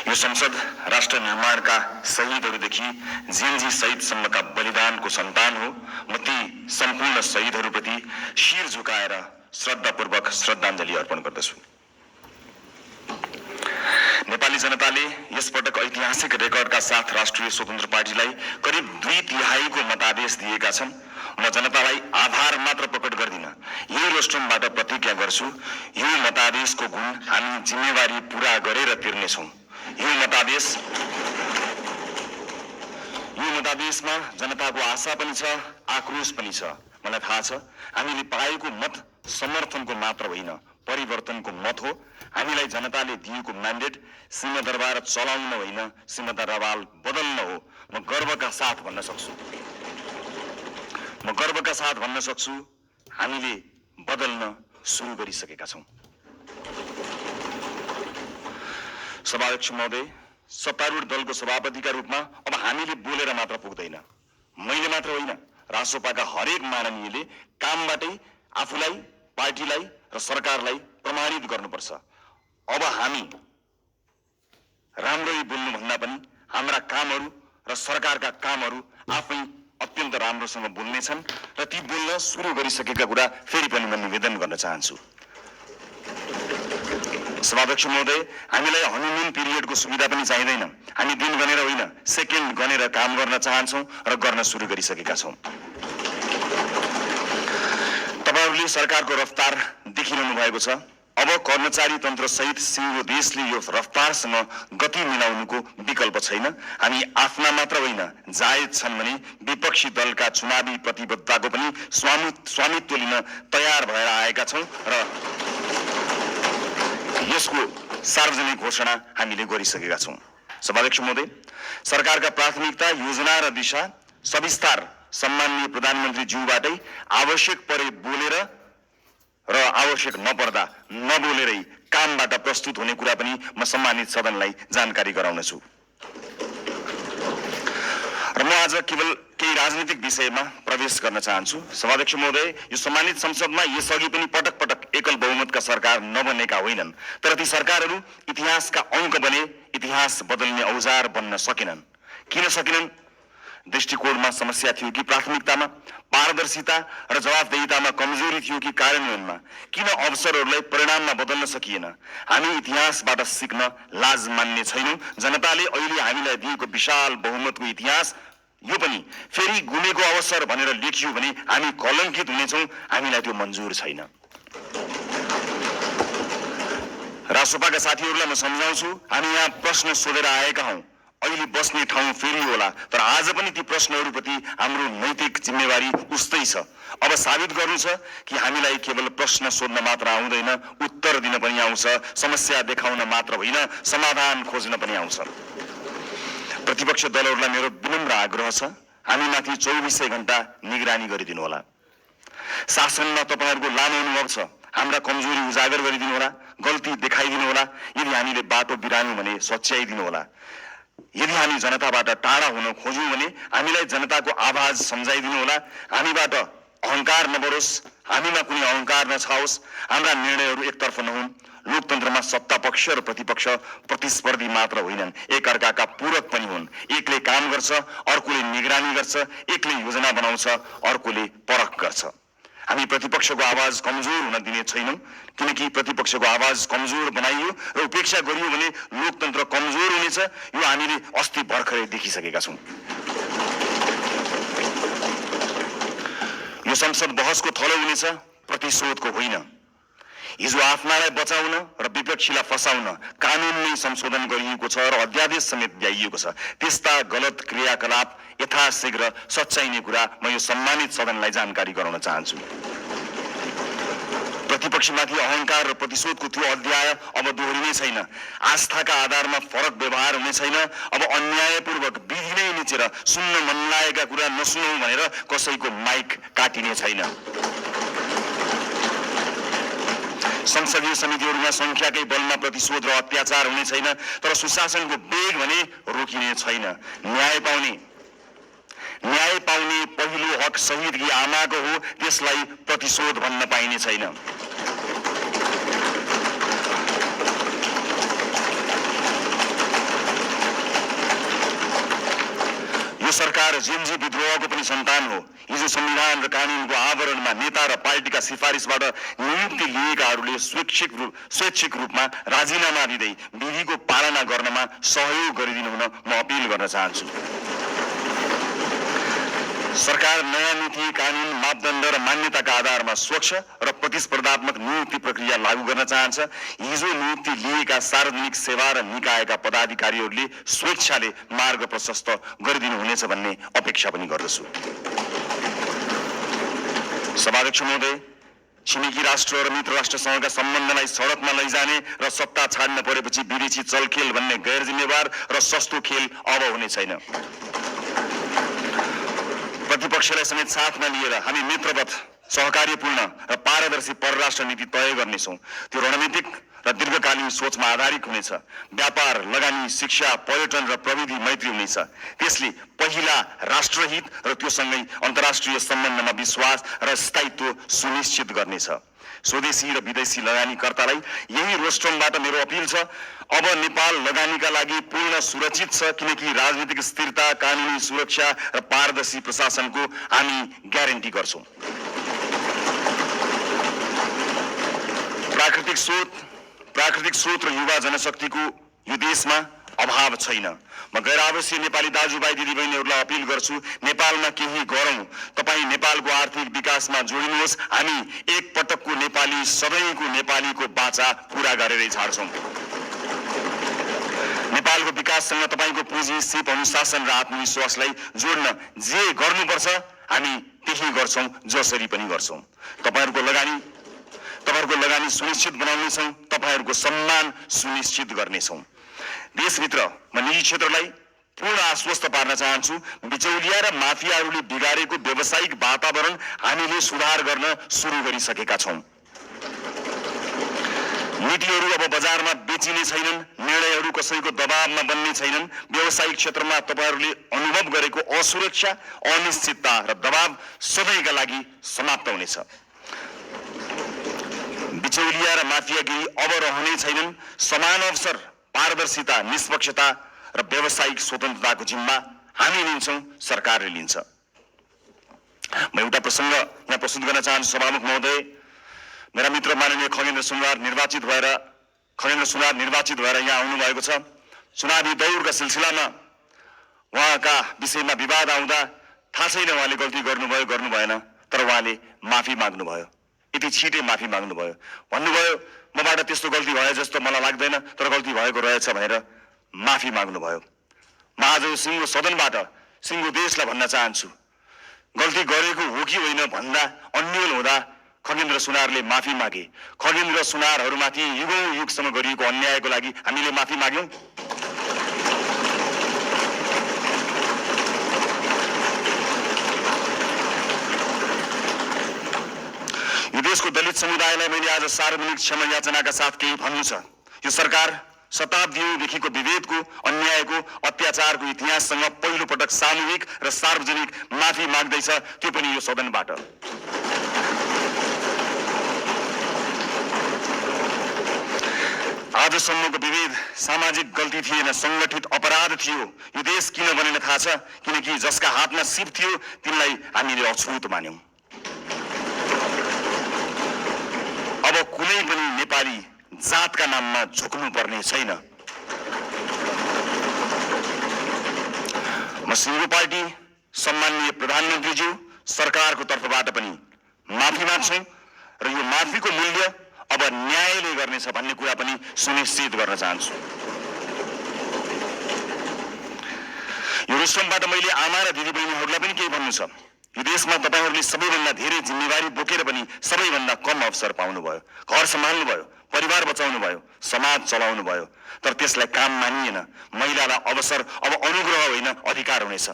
यो संसद राष्ट्र निर्माणका शहीदहरूदेखि जेएनजी शहीदसम्मका बलिदानको सन्तान हो। म ती सम्पूर्ण शहीदहरूप्रति शिर झुकाएर श्रद्धापूर्वक श्रद्धाञ्जली अर्पण गर्दछु। नेपाली जनताले यसपटक ऐतिहासिक रेकर्डका साथ राष्ट्रिय स्वतन्त्र पार्टीलाई करिब 2/3 मतादेश दिएका छन्। म जनतालाई आभार मात्र प्रकट गर्दिन, यो रोस्ट्रमबाट प्रतिज्ञा गर्छु, यो मतादेशको गुण हामी जिम्मेवारी पूरा गरेर तिर्नेछौँ। यो मतादेशमा जनताको आशा पनि छ, आक्रोश पनि छ। मलाई थाहा छ हामीले पाएको मत समर्थनको मात्र होइन, परिवर्तनको मत हो। हामीलाई जनताले दिएको म्यान्डेट सिंहदरबार चलाउन होइन, सिंहदरबार बदल्न हो। म गर्वका साथ भन्न सक्छु हामीले बदल्न सुरु गरिसकेका छौँ। सभाध्यक्ष महोदय, सत्तारूढ दलको सभापतिका रूपमा अब हामीले बोलेर मात्र पुग्दैन। मैले मात्र होइन, रासोपाका हरेक माननीयले कामबाटै आफूलाई, पार्टीलाई र सरकारलाई प्रमाणित गर्नुपर्छ। अब हामी राम्ररी बोल्नु भन्दा पनि हाम्रा कामहरू र सरकारका कामहरू आफै अत्यन्त राम्रोसँग बोल्नेछन् र ती बोल्न सुरु गरिसकेका कुरा फेरि पनि म निवेदन गर्न चाहन्छु। सभाध्यक्ष महोदय, हामीलाई हनीमुन पिरियडको सुविधा पनि चाहिँदैन। हामी दिन गनेर होइन, सेकेन्ड गनेर काम गर्न चाहन्छौँ र गर्न सुरु गरिसकेका छौँ। तपाईहरूले सरकारको रफ्तार देखिरहनु भएको छ। अब कर्मचारी तन्त्र सहित सिङ्गो देशले यो रफ्तारसँग गति मिलाउनुको विकल्प छैन। हामी आफ्ना मात्र होइन, जायज छन् भने विपक्षी दलका चुनावी प्रतिबद्धताको पनि स्वामित्व लिन तयार भएर आएका छौँ र यसको सार्वजनिक घोषणा हामीले गरिसकेका छौँ। सभाध्यक्ष महोदय, सरकारका प्राथमिकता, योजना र दिशा सविस्तार सम्माननीय प्रधानमन्त्री ज्यूबाटै आवश्यक परे बोलेर र आवश्यक नपर्दा नबोलेरै कामबाट प्रस्तुत हुने कुरा पनि म सम्मानित सदनलाई जानकारी गराउनेछु। र म आज केवल केही राजनीतिक विषयमा प्रवेश गर्न चाहन्छु। सभाध्यक्ष महोदय, यो सम्मानित संसदमा यसअघि पनि पटक पटक एकल बहुमतका सरकार नबनेका होइनन्, तर ती सरकारहरू इतिहासका अङ्क बने, इतिहास बदल्ने औजार बन्न सकेनन्। किन सकेनन्? दृष्टिकोणमा समस्या थियो कि प्राथमिकतामा, पारदर्शिता र जवाफदेहितामा कमजोरी थियो कि कार्यान्वयनमा? किन अवसरहरूलाई परिणाममा बदल्न सकिएन? हामी इतिहासबाट सिक्न लाज मान्ने छैनौँ। जनताले अहिले हामीलाई दिएको विशाल बहुमतको इतिहास यो पनि फेरि गुमेको अवसर भनेर लेखियो भने हामी कलङ्कित हुनेछौँ। हामीलाई त्यो मन्जुर छैन। रासोपाका साथीहरूलाई म सम्झाउँछु, हामी यहाँ प्रश्न सोधेर आएका हौँ। अहिले बस्ने ठाउँ फेरि होला, तर आज पनि ती प्रश्नहरूप्रति हाम्रो नैतिक जिम्मेवारी उस्तै छ। अब साबित गर्नु छ कि हामीलाई केवल प्रश्न सोध्न मात्र आउँदैन, उत्तर दिन पनि आउँछ। समस्या देखाउन मात्र होइन, समाधान खोज्न पनि आउँछ। प्रतिपक्ष दलहरूलाई मेरो विनम्र आग्रह छ, हामीमाथि 24 घण्टा निगरानी गरिदिनु होला। शासनमा तपाईँहरूको लामो अनुभव छ, हाम्रा कमजोरी उजागर गरिदिनु होला, गल्ती देखाइदिनु होला। यदि हामीले बाटो बिरायौँ भने सच्याइदिनु होला। यदि हामी जनताबाट टाढा हुन खोज्यौँ भने हामीलाई जनताको आवाज सम्झाइदिनु होला। हामीबाट अहङ्कार नबढोस्, हामीमा कुनै अहङ्कार नछाओस्, हाम्रा निर्णयहरू एकतर्फ नहुन्। लोकतन्त्रमा सत्ता पक्ष र प्रतिपक्ष प्रतिस्पर्धी मात्र होइनन्, एकअर्काका पूरक पनि हुन्। एकले काम गर्छ, अर्कोले निगरानी गर्छ, एकले योजना बनाउँछ, अर्कोले परख गर्छ। हामी प्रतिपक्षको आवाज कमजोर हुन दिने छैनौँ, किनकि प्रतिपक्षको आवाज कमजोर बनाइयो र उपेक्षा गरियो भने लोकतन्त्र कमजोर हुनेछ। यो हामीले अस्ति भर्खरै देखिसकेका छौँ। यो संसद बहसको थलो हुनेछ, प्रतिशोधको होइन। हिजो आफ्नालाई बचाउन र विपक्षीलाई फसाउन कानुन नै संशोधन गरिएको छ र अध्यादेश समेत ल्याइएको छ। त्यस्ता गलत क्रियाकलाप यथाशीघ्र सच्याइने कुरा म यो सम्मानित सदनलाई जानकारी गराउन चाहन्छु। प्रतिपक्षमाथि अहङ्कार र प्रतिशोधको त्यो अध्याय अब दोहोरिने छैन। आस्थाका आधारमा फरक व्यवहार हुने छैन। अब अन्यायपूर्वक विधि नै निचेर सुन्न मन लागेका कुरा नसुनौ भनेर कसैको माइक काटिने छैन। संसदीय समितिहरूमा संख्याकै बलमा प्रतिशोध र अत्याचार हुने छैन, तर सुशासनको वेग भने रोकिने छैन। न्याय पाउने पहिलो हक शहीदकी आमाको हो, त्यसलाई प्रतिशोध भन्न पाइने छैन। यो सरकार जेएनजी विद्रोहको पनि सन्तान हो। हिजो संविधान र कानुनको आवरणमा नेता र पार्टीका सिफारिसबाट नियुक्ति लिएकाहरूले स्वैच्छिक रूपमा राजीनामा दिँदै विधिको पालना गर्नमा सहयोग गरिदिनु हुन म अपिल गर्न चाहन्छु। सरकार नयाँ नीति, कानुन, मापदण्ड र मान्यताका आधारमा स्वच्छ र प्रतिस्पर्धात्मक नियुक्ति प्रक्रिया लागू गर्न चाहन्छ। हिजो नियुक्ति लिएका सार्वजनिक सेवा र निकायका पदाधिकारीहरूले स्वेच्छाले मार्ग प्रशस्त गरिदिनु हुनेछ भन्ने अपेक्षा पनि गर्दछु। सभाध्यक्ष महोदय, छिमेकी राष्ट्र र मित्र राष्ट्रसँगका सम्बन्धलाई सडकमा लैजाने र सत्ता छाड्न परेपछि विदेशी चलखेल भन्ने गैर जिम्मेवार र सस्तो खेल अब हुने छैन। प्रतिपक्षलाई समेत साथमा लिएर हामी मित्रवत, सहकार्यपूर्ण र पारदर्शी परराष्ट्र नीति तय गर्नेछौँ। त्यो रणनीतिक र दीर्घकालीन सोचमा आधारित हुनेछ। व्यापार, लगानी, शिक्षा, पर्यटन र प्रविधि मैत्री हुनेछ। त्यसले पहिला राष्ट्रहित र त्योसँगै अन्तर्राष्ट्रिय सम्बन्धमा विश्वास र स्थायित्व सुनिश्चित गर्नेछ। स्वदेशी र विदेशी लगानीकर्तालाई यही रोस्ट्रमबाट मेरो अपिल छ, अब नेपाल लगानीका लागि पूर्ण सुरक्षित छ, किनकि राजनीतिक स्थिरता, कानुनी सुरक्षा र पारदर्शी प्रशासनको हामी ग्यारेन्टी गर्छौँ। प्राकृतिक स्रोत र युवा जनशक्तिको यो देशमा अभाव छैन। म गैर आवासीय नेपाली दाजुभाइ दिदीबहिनीहरूलाई अपिल गर्छु, नेपालमा केही गरौँ। तपाईँ नेपालको आर्थिक विकासमा जोडिनुहोस्। हामी एक पटकको नेपाली, सबैको नेपालीको बाचा पूरा गरेरै छाड्छौँ। नेपालको विकाससँग तपाईँको पुँजी, सिप, अनुशासन र आत्मविश्वासलाई जोड्न जे गर्नुपर्छ हामी त्यही गर्छौँ, जसरी पनि गर्छौँ। तपाईँहरूको लगानी सुनिश्चित बनाउनेछौँ, तपाईँहरूको सम्मान सुनिश्चित गर्नेछौँ। देशभित्र म निजी क्षेत्रलाई पूर्ण आश्वस्त पार्न चाहन्छु, बिचौलिया र माफियाहरूले बिगारेको व्यावसायिक वातावरण हामीले सुधार गर्न सुरु गरिसकेका छौँ। नीतिहरू अब बजारमा बेचिने छैनन्, निर्णयहरू कसैको दबावमा बन्ने छैनन्। व्यावसायिक क्षेत्रमा तपाईँहरूले अनुभव गरेको असुरक्षा, अनिश्चितता र दबाव सबैका लागि समाप्त हुनेछ। बिचौलिया र माफियागिरी अब रहने छैनन्। समान अवसर, पारदर्शिता, निष्पक्षता र व्यावसायिक स्वतन्त्रताको जिम्मा हामी लिन्छौँ, सरकारले लिन्छ। म एउटा प्रसङ्ग यहाँ प्रस्तुत गर्न चाहन्छु। सभामुख महोदय, मेरा मित्र माननीय खगेन्द्र सुनार निर्वाचित भएर यहाँ आउनुभएको छ। चुनावी दौडका सिलसिलामा उहाँका विषयमा विवाद आउँदा थाहा छैन उहाँले गल्ती गर्नुभयो गर्नु भएन, तर उहाँले माफी माग्नुभयो। यति छिटै माफी माग्नुभयो। भन्नुभयो मबाट त्यस्तो गल्ती भयो जस्तो मलाई लाग्दैन, तर गल्ती भएको रहेछ भनेर माफी माग्नुभयो। म आज सिङ्गो सदनबाट सिङ्गो देशलाई भन्न चाहन्छु, गल्ती गरेको हो कि होइन भन्दा अन्यल हुँदा खगेन्द्र सुनारले माफी मागे। खगेन्द्र सुनारहरूमाथि युगौं युगसम्म गरिएको अन्यायको लागि हामीले माफी माग्यौँ। यो देशको दलित समुदायलाई मैले आज सार्वजनिक क्षमा याचनाका साथ केही भन्नु छ। यो सरकार शताब्दीदेखिको विभेदको, अन्यायको, अत्याचारको इतिहाससँग पहिलो पटक सामूहिक र सार्वजनिक माफी माग्दैछ, त्यो पनि यो सदनबाट। आजसम्मको विभेद सामाजिक गल्ती थिएन, सङ्गठित अपराध थियो। यो देश किन बनेन थाहा छ? किनकि जसका हातमा सिप थियो तिनलाई हामीले अछुत मान्यौँ। अब कुनै पनि नेपाली जातका नाममा झुक्नु पर्ने छैन। म सिङ्गो पार्टी, सम्माननीय प्रधानमन्त्रीज्यू, सरकारको तर्फबाट पनि माफी माग्छौँ र यो माफीको मूल्य अब न्यायले गर्नेछ भन्ने कुरा पनि सुनिश्चित गर्न चाहन्छु। यो रोस्ट्रमबाट मैले आमा र दिदीबहिनीहरूलाई पनि केही भन्नु छ। यो देशमा तपाईँहरूले सबैभन्दा धेरै जिम्मेवारी बोकेर पनि सबैभन्दा कम अवसर पाउनुभयो। घर सम्हाल्नुभयो, परिवार बचाउनु भयो, समाज चलाउनु भयो, तर त्यसलाई काम मानिएन। महिलालाई अवसर अब अनुग्रह होइन अधिकार हुनेछ।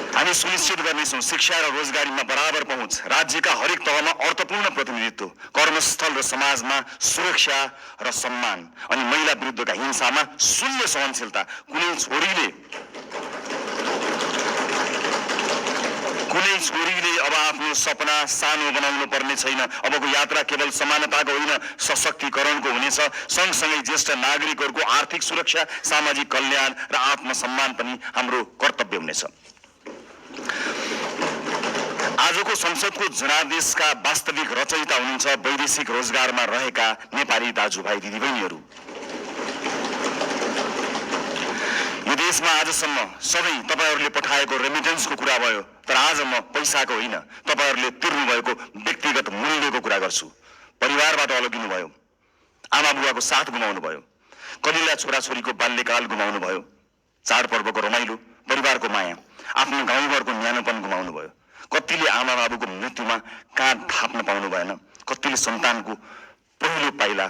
हामी सुनिश्चित गर्नेछौँ शिक्षा र रोजगारीमा बराबर पहुँच, राज्यका हरेक तहमा अर्थपूर्ण प्रतिनिधित्व, कर्मस्थल र समाजमा सुरक्षा र सम्मान, अनि महिला विरुद्धका हिंसामा शून्य सहनशीलता। कुनै छोरीले कुनै छोरीले अब आफ्नो सपना सानो बनाउनु पर्ने छैन। अबको यात्रा केवल समानताको होइन, सशक्तिकरणको हुनेछ। सँगसँगै ज्येष्ठ नागरिकहरूको आर्थिक सुरक्षा, सामाजिक कल्याण र आत्मसम्मान पनि हाम्रो कर्तव्य हुनेछ। आजको संसदको जनादेशका वास्तविक रचयिता हुनुहुन्छ वैदेशिक रोजगारमा रहेका नेपाली दाजुभाइ दिदीबहिनीहरू। यो देशमा आजसम्म सधैँ तपाईहरूले पठाएको रेमिटेन्सको कुरा भयो, तर आज म पैसाको होइन, तपाईहरूले तिर्नु भएको व्यक्तिगत मूल्यको कुरा गर्छु। परिवारबाट अलगिनु भयो, आमा बुवाको साथ गुमाउनु भयो, कलिला छोराछोरीको बाल्यकाल गुमाउनु भयो, चाडपर्वको रमाइलो, परिवारको माया, आफ्नो गाउँघरको न्यानोपन गुमाउनु भयो। कतिले आमा बाबुको मृत्युमा काँध थाप्न पाउनु भएन, कतिले सन्तानको पहिलो पाइला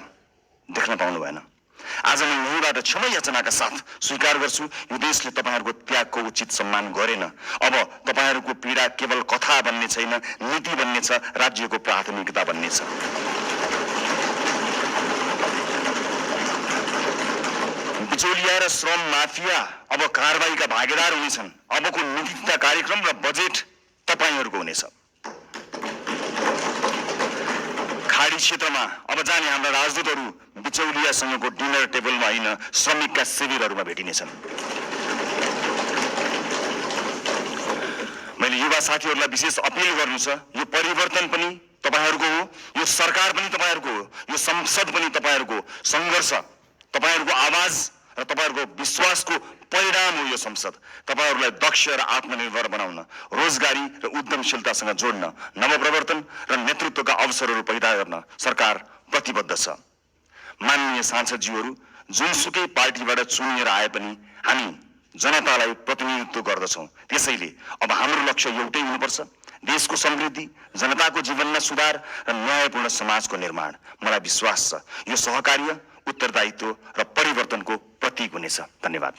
देख्न पाउनु भएन। आज म यहीँबाट क्षमा याचनाका साथ स्वीकार गर्छु, यो देशले तपाईहरूको त्यागको उचित सम्मान गरेन। अब तपाईहरूको पीडा केवल कथा बन्ने छैन, नीति बन्ने छ, राज्यको प्राथमिकता बन्ने छ। बिचौलिया र श्रम माफिया अब कारबाहीका भागीदार हुनेछन्। अबको नीति तथा कार्यक्रम र बजेट तपाईहरूको हुनेछ। खाडी क्षेत्रमा अब जाने हाम्रा राजदूतहरू बिचौलियासँगको डिनर टेबलमा होइन, श्रमिकका शिविरहरूमा भेटिनेछन्। मैले युवा साथीहरूलाई विशेष अपिल गर्नु छ, यो परिवर्तन पनि तपाईहरूको हो, यो सरकार पनि तपाईहरूको हो, यो संसद पनि तपाईहरूको हो। सङ्घर्ष, तपाईहरूको आवाज र तपाईहरूको विश्वासको परिणाम हो यो संसद। तपाईहरूलाई दक्ष र आत्मनिर्भर बनाउन, रोजगारी र उद्यमशीलतासँग जोड्न, नवप्रवर्तन र नेतृत्वका अवसरहरू पैदा गर्न सरकार प्रतिबद्ध छ। माननीय सांसदज्यूहरू, जुनसुकै पार्टीबाट चुनिएर आए पनि हामी जनतालाई प्रतिनिधित्व गर्दछौँ। त्यसैले अब हाम्रो लक्ष्य एउटै हुनुपर्छ, देशको समृद्धि, जनताको जीवनमा सुधार र न्यायपूर्ण समाजको निर्माण। मलाई विश्वास छ यो सहकार्य, उत्तरदायित्व र परिवर्तनको प्रतीक हुनेछ। धन्यवाद।